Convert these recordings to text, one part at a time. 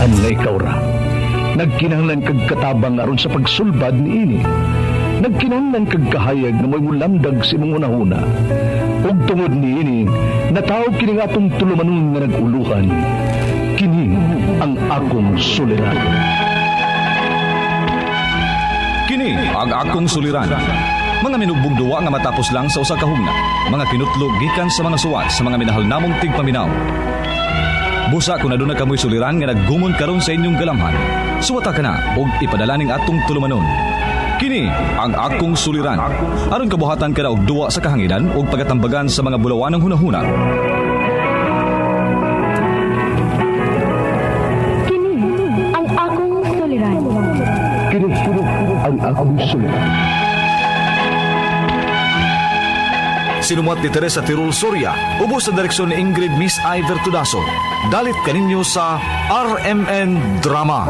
Nahibaw-an nga ikaw ra. Nagkinahanglan kag katabang aron sa pagsulbad niini. Nagkinahanglan kag kahayag nga mo'y mulamdag sa imong hunahuna. Ug tungod niini, natawag kini nga atong tulumanon nga nag-uluhan. Kini ang akong suliran. Kini ang akong suliran. Mga minugbong duwa nga matapos lang sa usa ka hugna. Mga kinutlog gikan sa mga suwat sa mga minahal namong tigpaminaw. Busa kung aduna kamoy suliran nga naggumon karon sa inyong galamhan. Suwata ka na og ipadala ning atong tulumanon. Kini ang akong suliran. Aron kabuhatan ka na og duwa sa kahanginan ug pagatambagan sa mga bulawanong hunahuna. Kini ang akong suliran. Kini ang akong suliran. Sinumuat ni Teresa Tirul Soria, ubos sa direksyon ni Ingrid Miss Iver Tudaso. Dalit kaninyo sa RMN Drama.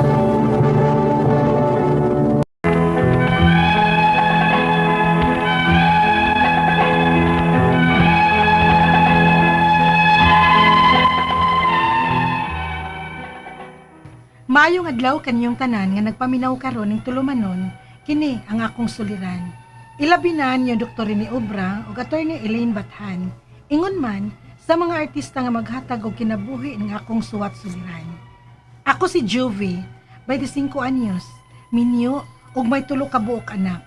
Maayong adlaw kanyong tanan nga nagpaminaw karon ning tulumanon, kini ang akong suliran. Ilabi na niyo Dr. Rene Obra ug Attorney Elaine Bathan. Ingon man sa mga artista nga maghatag og kinabuhi ning akong suwat suliran. Ako si Juvie, 25 anyos, minyo ug may tulo ka buok anak.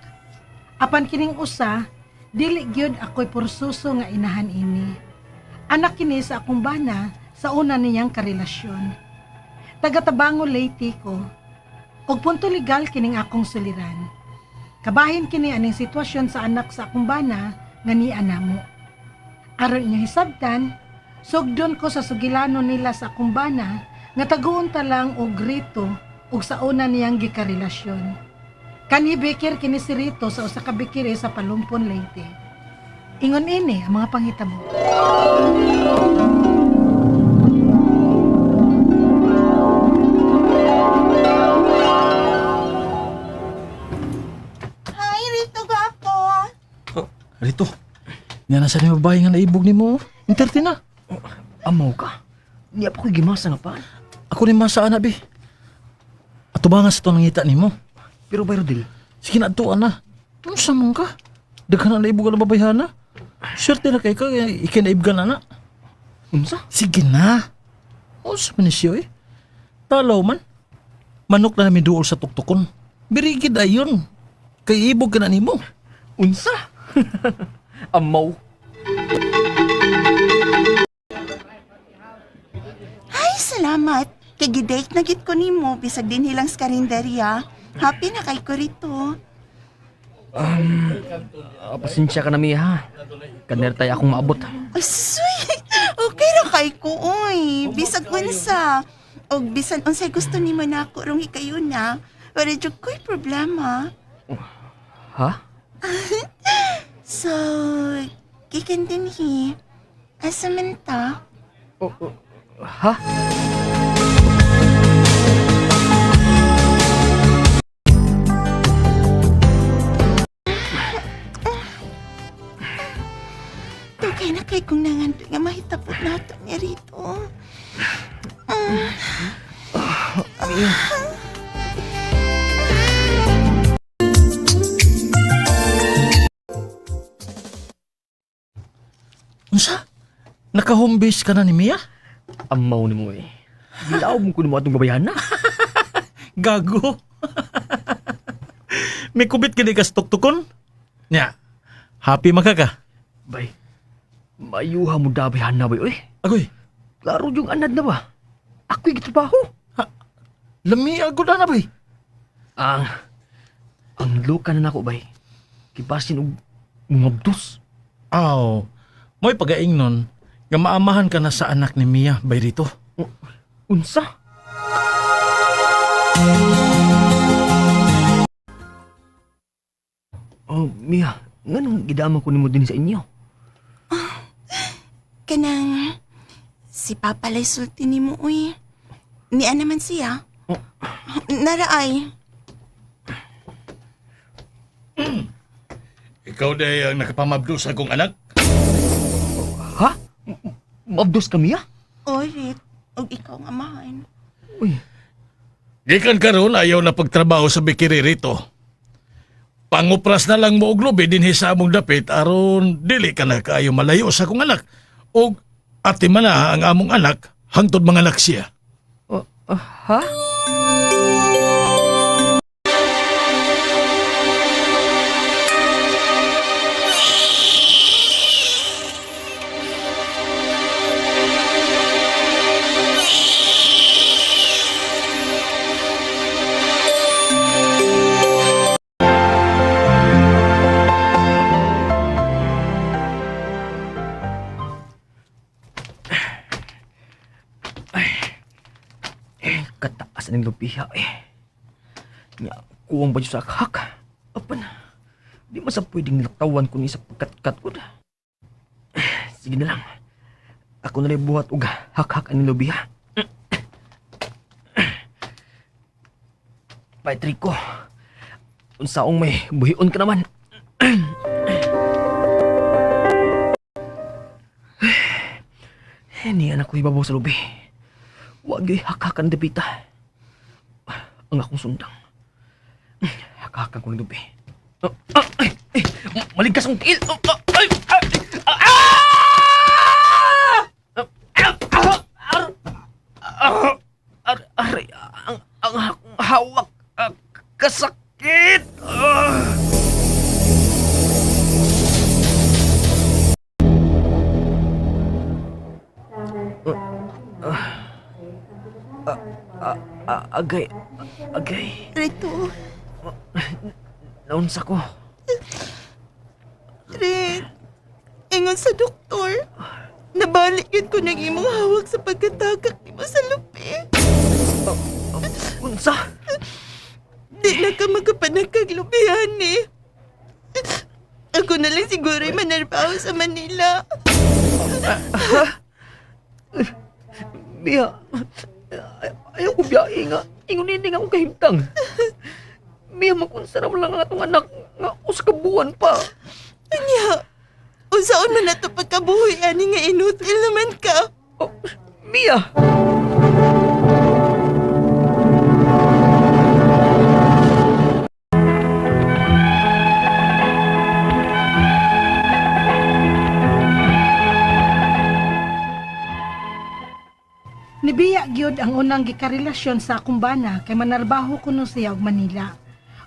Apan kining usa, dili gyud ako'y pursuso nga inahan ini. Anak kini sa akong bana sa una niyang karelasyon. Taga Tabango, Leyte ko. Og punto legal kining akong suliran. Kabahin kini aning sitwasyon sa anak sa akong bana nga niya namo. Aron inyo hisabtan, sugdon ko sa sugilano nila sa akong bana nga taguon ta lang og rito ug sa una niyang gikarelasyon. Kanhi Baker kini si Rito sa usa ka bikiri sa Palumpon, Leyte. Ingon ini ang mga panghitabo. Hi, Rito Gwapo. Rito, nga na sa ni babae nga naibog ni mo. Interte na. Amaw ka? Niya pa ko'y gimasa nga pa. Ako ni masa ana bi. Ato ba nga sa to nangita nimo? Pero bay Rodel, Sige na ato ana. Unsa man ka? Daghan na naibog ang babayhana. Swerte na kay ka ikinaibgan na na. unsa? Sige na. Unsa man ni siya eh. Talaw man. Manok na namin duol sa tuktukon. Birigid ayon. Kay ibog ka na nimo. Unsa? Amaw. Ay, salamat. Kay gidate na gid ko nimo bisag dinhi lang sa karinderya. Happy na kay ko rito. Pasensya ka na Mia ha. Kanertay akong maabot. Ay, suy. Okay ra kay ko oy. Bisag unsa. Og bisan unsay gusto nimo nako rong hikayo na. Wala jud ko'y problema. Ha? So, gikan dinhi. Asa man ta? O, o, ha? Dugay na kay kong nangandoy nga mahitapot nato ni rito. Mia. Unsa? Naka-home base ka na ni Mia? Amaw ni mo eh. Gilaw mo ko nimo atong babayahan na. Gago. May kubit ka di ka sa tuktukon? Nya, happy maka ka. Bay, mayuha mo dabay na bay oy. Agoy, Klaro yung anad na ba? Ako'y gitrabaho. lami agod na bay. Ang ang luka na nako bay. Kibasin og mabdos. Aw, mo'y pagaing nun, nga maamahan ka na sa anak ni Mia bay rito. Unsa? Oh, Mia, nganong gidama ko nimo din sa inyo? Kanang si Papa lay sulti nimo uy. Niya naman siya. Oh. Naraay. Ikaw day ang nakapamabdo sa akong anak? Ha? Mabdos ka, Mia? Orit, og ikaw ang amahan. Uy, Gikan karon ayaw na pagtrabaho sa bikiri rito. Pangupras na lang mo og lubi dinhi sa among dapit aron dili ka na kaayo malayo sa akong anak. Og ati man na ang among anak hangtod manganak siya. Oh, oh, ha? Kataas ng lupiha eh. Nya, kuwang ba sa akhak? Apan, di man sa pwedeng laktawan ko ni sa pagkatkat ko na. Sige na lang. Ako na lang buhat og hak-hak ang lubiha. Patrico, unsaong may buhion ka naman. Niya na ko ibabaw sa lubi. Wag yo'y hak-hak ang dapita. Ang akong sundang. Hak-hakan ko ng lubi. Ah, ah, ay, ay, maligkas ang tiil. Ah, ah, ay, ay, ah, ah! Ah, ah, ah, ar, ah, ar, aray, ang akong hawak. Ah, kasakit. Ah! Ah, agay, agay. Rito, Naunsa ko. Rit, ingon sa doktor. Nabalik yun ko ng imong hawak sa pagkatagak nimo sa lupi. Unsa? Di na ka makapanagkag lupihan eh. Ako na lang siguro ay manarbaho sa Manila. Mia, ayaw ko biyahe nga. Ingon hindi nga akong kahimtang. Mia, makunsa naman lang ang atong anak nga usa ka buwan pa. Anya, unsaon man na to pagkabuhi ani nga inutil naman ka. Oh, Mia! Nibiya gyud ang unang gikarelasyon sa akong bana kay manarbaho kuno siya og Manila.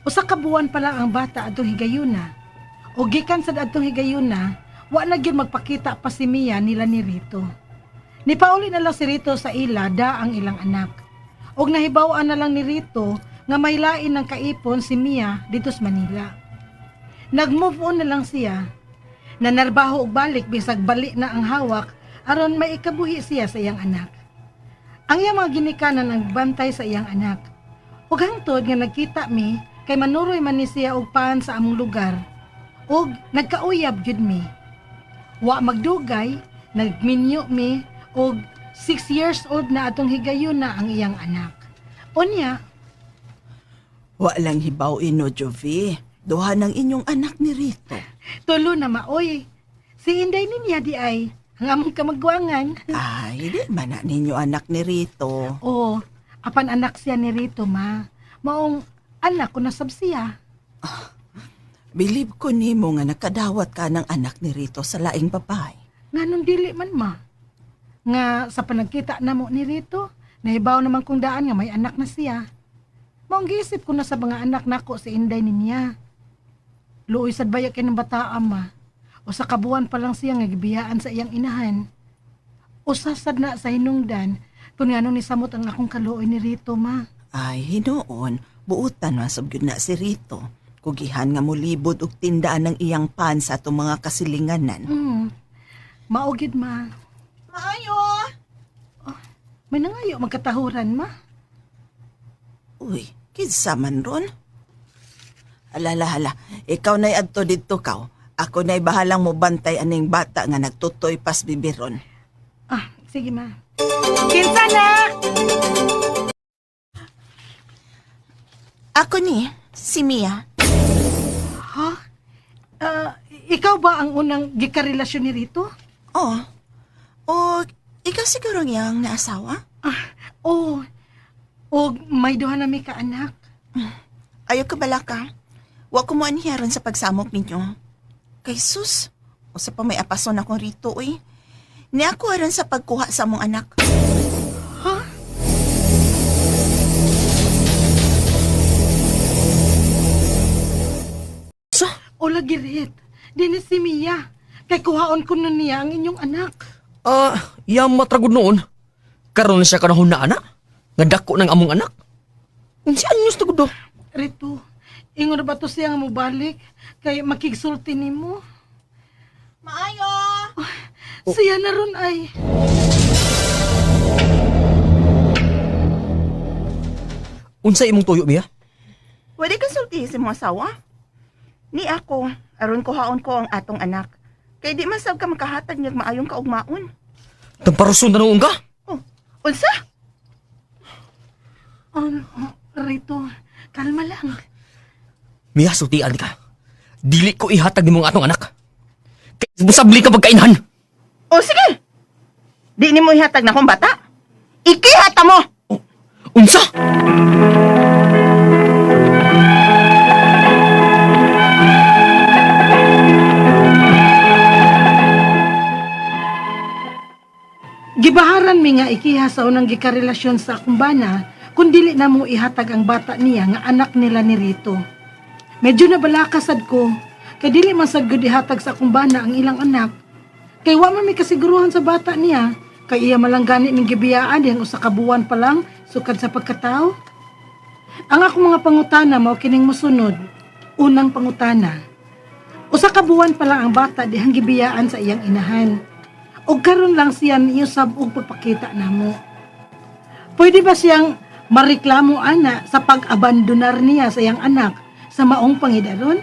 Usa ka buwan pa lang ang bata adtong higayuna. O gikan sad adtong higayuna, wa na gyud magpakita pa si Mia nila ni Rito. Nipauli na lang si Rito sa ila da ang ilang anak. Og nahibaw-an na lang ni Rito nga may lain ng kaipon si Mia dito sa Manila. Nag-move on na lang siya. Nanarbaho og balik bisag bali na ang hawak aron may ikabuhi siya sa iyang anak. Ang iyang mga ginikanan ang bantay sa iyang anak. Ug hangtod nga nagkita mi kay manuroy man ni siya og paan sa among lugar. Ug nagkauyab gyud mi. Wa magdugay, nagminyo mi og 6 years old na atong higayon na ang iyang anak. Unya, Walang hibaw ino, Jovi. Duha ng inyong anak ni Rito. Tulo na maoy. Si Inday ninya di ay ang among kamagwangan. Ay, di man na ninyo anak ni Rito. Oo, apan anak siya ni Rito ma. Maong anak ko na sab siya. Bilib ko nimo nga nakadawat ka ng anak ni Rito sa laing babae. Nganong dili man ma. Nga sa panagkita namo ni Rito, nahibaw naman kong daan nga may anak na siya. Maong giisip ko na sa mga anak nako si Inday ninya. Luoy sad baya kay ng bataa ma. O sa kabuan pa lang siya nga gibiyaan sa iyang inahan. Usa sad na sa hinungdan kung nganong nisamot ang akong kaluoy ni Rito ma. Ay, hinuon, buutan man sab gyud na si Rito. Kugihan nga molibod og tindaan ng iyang pan sa atong mga kasilinganan. Mao gyud ma. Maayo! May nangayo magkatahuran ma. Uy, kinsa man ron? Alala, hala, ikaw na'y adto didto kaw. Ako na'y bahalang mo bantay aning bata nga nagtutoy pas bibiron. Ah, sige ma. Kinsa na? Ako ni, si Mia. Ha? Ah, ikaw ba ang unang gikarelasyon ni Rito? Oh, o ikaw siguro niyang naasawa? Oh, Og may duha na mi ka anak. Ayaw ka balaka. Wa ko mo aniharon sa pagsamok ninyo. Kay sus, usa pa may apason ako rito, uy. Ni ako aron sa pagkuha sa among anak. Ha? Sa? O lagi Rit, dini si Mia. Kay kuhaon ko nun niya ang inyong anak. Ah, uh, matragod noon. Karon siya kanahon na anak. Nga dako ng among anak. Unsi anyos na gud do. Rito, ingon na ba to siya nga mobalik? Kay makigsulti nimo. Maayo! Siya na ron ay. Unsa imong tuyo, Mia? Pwede kang sultihin sa mga asawa? Ni ako, aron kuhaon ko ang atong anak. Kay di man sab ka makahatag niyag maayong kaugmaon. Tamparuson na noon ka? Oh, unsa? Rito, kalma lang. Mia, sultian ka. Dili ko ihatag nimong atong anak. Kay musabli ka pagkainhan. Oh, sige. Di nimo ihatag na akong bata. Ikihata mo! Unsa? Gibaharan mi nga ikiha sa unang gikarelasyon sa akong bana kung dili na mo ihatag ang bata niya nga anak nila ni Rito. Medyo nabalaka sad ko kay dili man sad gud ihatag sa akong bana ang ilang anak. Kay wa man mi kasiguruhan sa bata niya kay iya malang gani ning gibiyaan dihang usa ka buwan pa lang sukad sa pagkatao. Ang akong mga pangutana mao kining mosunod. Unang pangutana. Usa ka buwan pa lang ang bata dihang gibiyaan sa iyang inahan. Og karon lang siya niusab og pagpakita namo. Pwede ba siyang mareklamo ana sa pag-abandonar niya sa iyang anak sa maong pangidaron?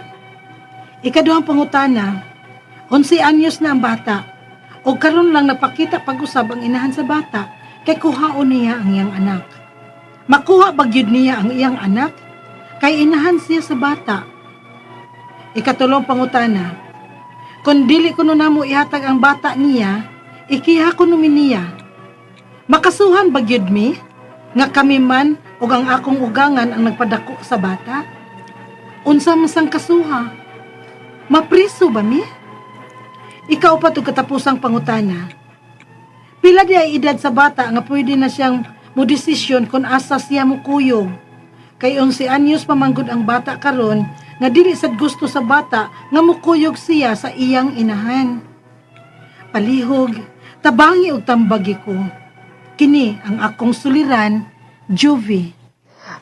Ikaduhang pangutana, 11 anyos na ang bata. Og karon lang nagpakita pag-usab ang inahan sa bata kay kuhaon niya ang iyang anak. Makuha ba gyud niya ang iyang anak? Kay inahan siya sa bata. Ikatulong pangutana, kung dili kuno namo ihatag ang bata niya, ikiha kuno mi niya. Makasuhan ba gyud mi nga kami man ug ang akong ugangan ang nagpadako sa bata? Unsa man sang kasuha? Mapriso ba mi? Ikaw pa tug katapusang pangutana. Pila di ay edad sa bata nga pwede na siyang modesisyon kung asa siya mukuyog. Kay 11 anyos pamanggod ang bata karon nga dili sad gusto sa bata nga mukuyog siya sa iyang inahan. Palihog, tabangi og tambagi ko. Kini ang akong suliran, Juvie.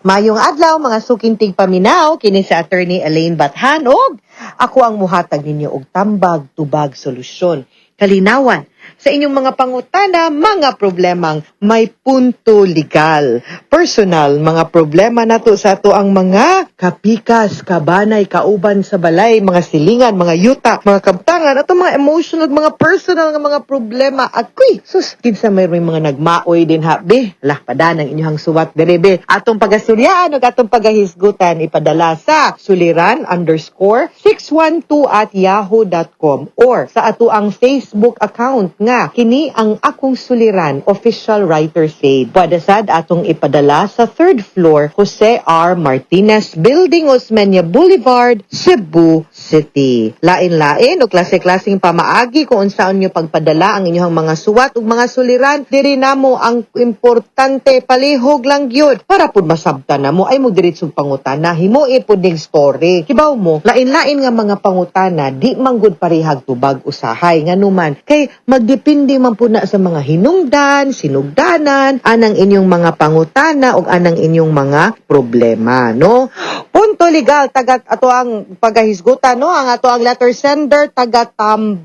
Mayong adlaw mga sukintig paminaw kini sa Attorney Elaine Bathan og ako ang muhatag ninyo og tambag tubag solusyon kalinawan sa inyong mga pangutana, mga problemang may punto legal, personal, mga problema nato sa ato ang mga kapikas, kabanay, kauban sa balay, mga silingan, mga yuta, mga kabtangan, ato mga emotional, mga personal nga mga problema. Akoy, sus, kinsa may mga nagmaoy din ha, be. Lah, padan ang inyong suwat dere, be. Atong pagasulyaan ug atong pagahisgutan ipadala sa suliran_612@yahoo.com or sa ato ang Facebook account nga kini ang akong suliran official writer said. Pwede sad atong ipadala sa third floor Jose R. Martinez Building, Osmeña Boulevard, Cebu City. Lain-lain o klase-klaseng pamaagi kung unsaon nyo pagpadala ang inyong mga suwat ug mga suliran diri namo ang importante palihog lang gyud para pud masabtan namo ay mo diretsong pangutana himoi pud ning story. Kibaw mo lain-lain nga mga pangutana di man gud parehag tubag usahay nganuman kay magdepende man pud na sa mga hinungdan, sinugdanan anang inyong mga pangutana ug anang inyong mga problema, no? Punto legal taga ato ang pagahisgutan, no? Ang ato ang letter sender taga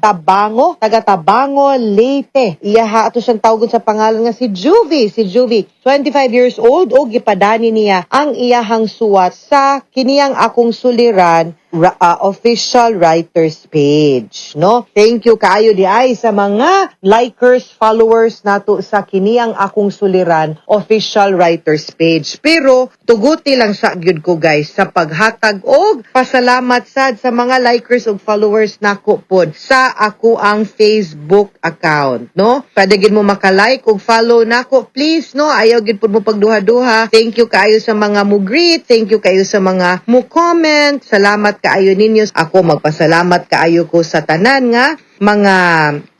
Tabango, taga Tabango, Leyte. Iyaha ato siyang tawagon sa pangalan nga si Juvie, si Juvie, 25 years old og gipadani niya ang iyahang suwat sa kiniyang akong suliran. Official Writers page, no? Thank you kaayo di ay sa mga likers, followers nato sa Kini ang Akong Suliran Official Writers page. Pero tuguti lang sa gyud ko, guys, sa paghatag og pasalamat sad sa mga likers ug followers nako pod sa ako ang Facebook account, no? Pwede gid mo maka-like ug follow nako, please, no? Ayaw gid pud mo pagduha-duha. Thank you kaayo sa mga mo greet, thank you kaayo sa mga mo comment. Salamat kaayo ninyo. Ako magpasalamat kaayo ko sa tanan nga mga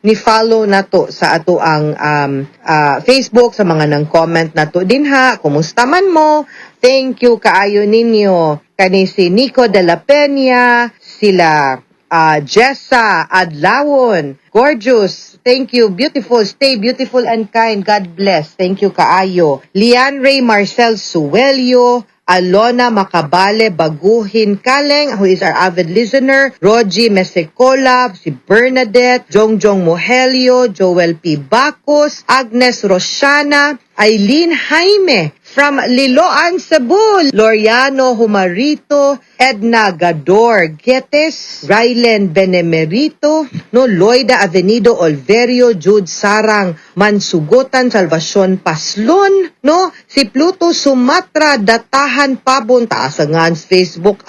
ni-follow nato sa ato ang Facebook, sa mga nang comment nato dinha, kumusta man mo? Thank you kaayo ninyo. Kani si Nico de la Peña, sila Jessa Adlawon, gorgeous. Thank you. Beautiful. Stay beautiful and kind. God bless. Thank you kaayo. Lian Ray Marcel Suelio, Alona Makabale Baguhin Kaleng, who is our avid listener, Rogie Mesecola, si Bernadette, Jongjong Mohelio, Joel P. Bacos, Agnes Rosiana, Eileen Jaime from Liloan, Cebu, Loriano Humarito, Edna Gador Getes, Rylen Benemerito, no, Loida Avenido Olverio, Jude Sarang Mansugotan, Salvacion Paslon, no, si Pluto Sumatra, Datahan Pabon, taas nga ang Facebook,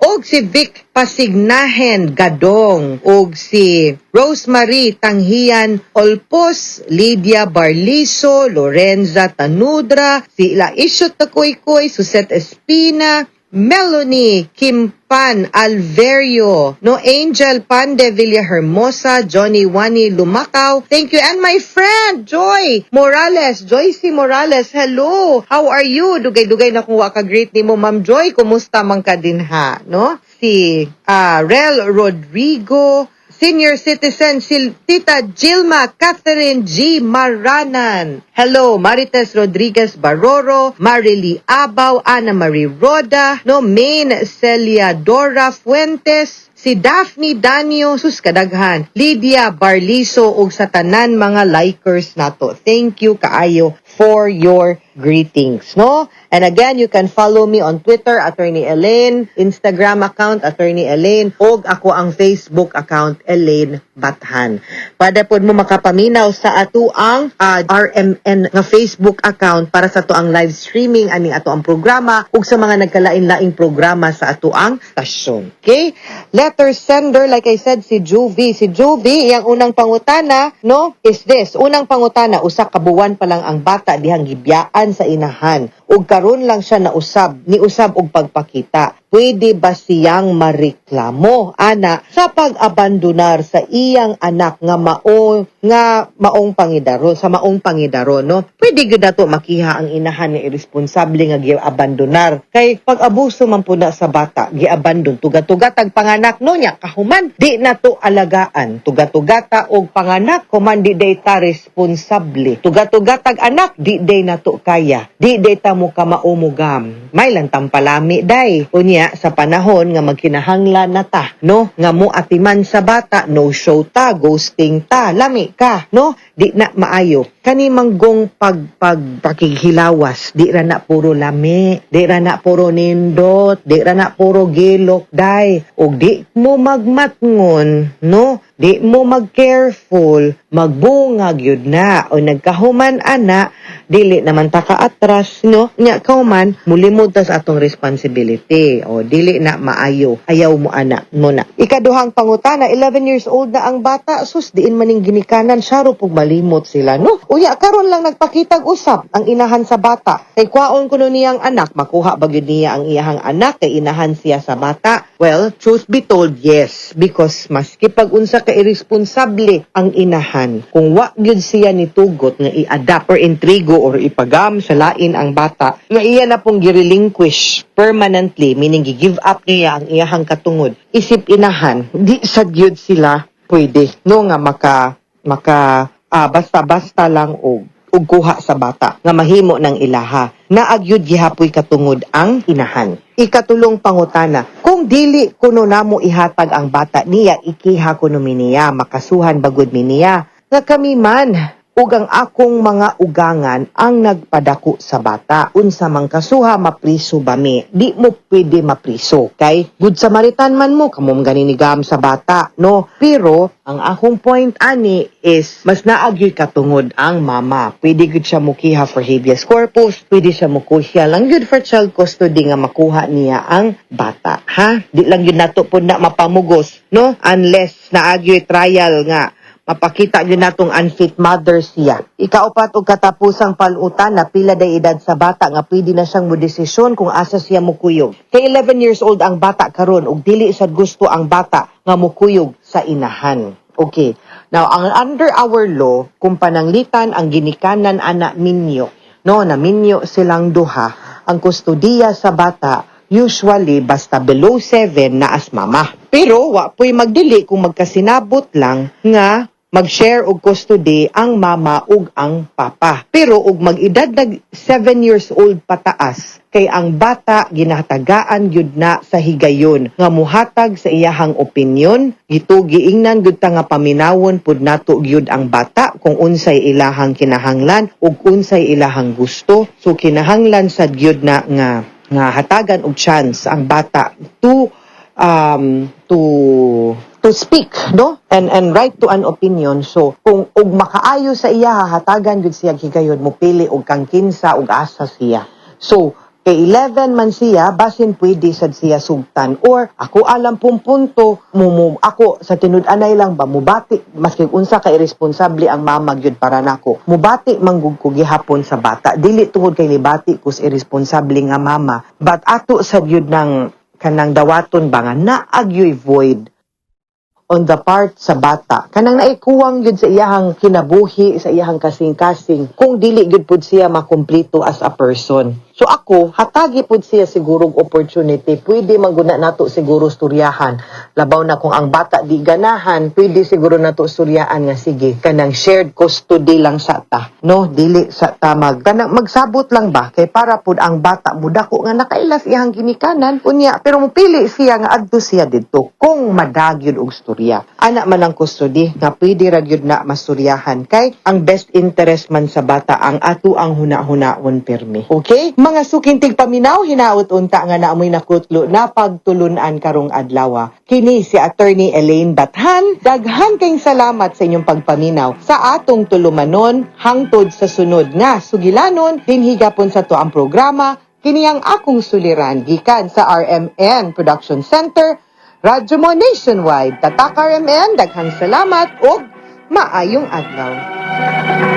og si Vic Pasignahen Gadong, og si Rosemary Tanghian Olpos, Lydia Barliso, Lorenza Tanudra, si La Isyot Takoykoy, Suset Espina, Melanie Kimpan Alverio, no, Angel Pande Villahermosa, Johnny Wani Lumakaw. Thank you. And my friend, Joy Morales, Joycey Morales, hello. How are you? Dugay-dugay na kung ka-greet nimo, Ma'am Joy. Kumusta man ka din ha, no? Si Rel Rodrigo, senior citizen si Tita Gilma Catherine G. Maranan. Hello, Marites Rodriguez Baroro, Marily Abaw, Ana Marie Roda, no, Main Celia Dora Fuentes, si Daphne Danio, sus kadaghan, Lydia Barliso ug sa tanan mga likers nato. Thank you kaayo for your greetings, no? And again, you can follow me on Twitter, Attorney Elaine, Instagram account, Attorney Elaine, og ako ang Facebook account, Elaine Bathan. Pwede pod mo makapaminaw sa ato ang RMN nga Facebook account para sa ato ang live streaming aning ato ang programa ug sa mga nagkalain-laing programa sa ato ang stasyon. Okay? Letter sender, like I said, si Juvie. Si Juvie, iyang unang pangutana, no, is this. Unang pangutana, usa ka buwan pa lang ang bata dihang gibiyaan sa inahan. Ug karon lang siya nausab, niusab og pagpakita. Pwede ba siyang mareklamo ana sa pag-abandonar sa iyang anak nga maong pangidaron, sa maong pangidaron, no? Pwede gyud nato makiha ang inahan nga iresponsable nga giabandonar, kay pag-abuso man pud na sa bata, giabandon tuga-tuga tag panganak, no, nya kahuman di na to alagaan, tuga-tuga ta og panganak, human di day ta responsable, tuga-tuga tag anak, di day na to kaya, di day ta mo kamaumugam, may lang tampalami day. Unya sa panahon nga magkinahanglan na ta, no, nga mo atiman sa bata, no show ta, ghosting ta, lami ka, no? Di na maayo kani manggong pag pag pakighilawas. Di ra na puro lami, di ra na puro nindot, di ra na puro gilok day. Og di mo magmatngon, no, di mo mag-careful, magbungag yun na. O nagkahuman ana, dili naman ta ka-atras, no? Nya kauman, mulimod ta sa atong responsibility. O dili na maayo. Ayaw mo ana mo na. Ikaduhang pangutana, 11 years old na ang bata, sus, diin maning ginikanan, siya ro pug malimot sila, no? Uya, karon lang nagpakitag usab ang inahan sa bata. Kay kwaon kuno niyang anak, makuha ba gyud niya ang iyahang anak kay inahan siya sa bata? Well, truth be told, yes. Because maski pag unsa ka irresponsable ang inahan, kung wa gyud siya nitugot nga i-adopt or intrigo or ipagam sa lain ang bata, nga iya na pong gi-relinquish permanently, meaning gi-give up niya ang iyahang katungod, isip inahan, di sad gyud sila pwede, no, nga maka maka basta-basta lang og kuha sa bata nga mahimo ng ilaha. Naagyud gihapoy katungod ang inahan. Ikatulong pangutana, kung dili kuno namo ihatag ang bata niya, ikiha kuno mi niya, makasuhan bagud mi niya? Nga kami man Ug ang akong mga ugangan ang nagpadako sa bata. Unsa man kasuha, mapriso ba mi? Di mo pwede mapriso. Kay good Samaritan man mo, kamo man gani nigam sa bata, no? Pero ang akong point ani is mas naagyoy katungod ang mama. Pwede gud siya mukiha for habeas corpus, pwede siya mukuha lang gyud for child custody nga makuha niya ang bata, ha? Di lang gyud nato pud na mapamugos, no? Unless naagyoy trial nga mapakita gyud natong unfit mother siya. Ikaupat og katapusang palutan na pila day edad sa bata nga pwede na siyang modesisyon kung asa siya mukuyog. Kay 11 years old ang bata karon ug dili sad gusto ang bata nga mukuyog sa inahan. Okay. Now, ang under our law, kung pananglitan ang ginikanan ana minyo, no, na minyo silang duha, ang kustodiya sa bata usually basta below 7 na as mama. Pero wa po'y magdili kung magkasinabot lang nga mag-share og custody ang mama ug ang papa. Pero og mag-edad nag 7 years old pataas, kay ang bata ginatagaan gyud na sa higayon nga muhatag sa iyahang opinion, giingnan gyud ta nga paminawon pud nato gyud ang bata kung unsay ilahang kinahanglan ug unsay ilahang gusto. So kinahanglan sad gyud na nga nga hatagan og chance ang bata to speak, no, and right to an opinion. So kung og makaayo sa iya, hatagan gyud siya higayon mopili og kang kinsa ug asa siya. So kay 11 man siya, basin pwede sad siya sugtan or ako alam pong punto mo, ako sa tinud-anay lang ba, mubati maski unsa ka iresponsable ang mama gyud, para nako mubati manggug ko gihapon sa bata, dili tungod kay nibati ko sa iresponsable nga mama, but ato sad gyud ng kanang dawaton ba nga naagyoy void on the part sa bata, kanang naikuwang gyud sa iyahang kinabuhi, sa iyahang kasing-kasing, kung dili gyud pud siya makumpleto as a person. So ako, hatagi pud siya siguro og opportunity. Pwede mangguna nato siguro storyahan, labaw na kung ang bata di ganahan. Pwede siguro nato storyaan nga sige, kanang shared custody lang sa ta, no, dili sa ta mag kanang magsabot lang ba, kay para pud ang bata mudako nga nakailas iyang ginikanan unya, pero mopili siya nga adto siya didto kung madagyod og storya. Ana man ang custody nga pwede ra gyud na mastoryahan, kay ang best interest man sa bata ang ato ang huna-hunaon permi. Okay, mga suking tigpaminaw, hinaot unta nga naamoy nakutlo na pagtulunan karong adlaw. Kini si Attorney Elaine Bathan. Daghan kayong salamat sa inyong pagpaminaw sa atong tulumanon. Hangtod sa sunod nga sugilanon dinhi gapon sa to ang programa, kini ang akong suliran, gikan sa RMN Production Center, Radyo Mo Nationwide. Tatak RMN, daghang salamat ug maayong adlaw.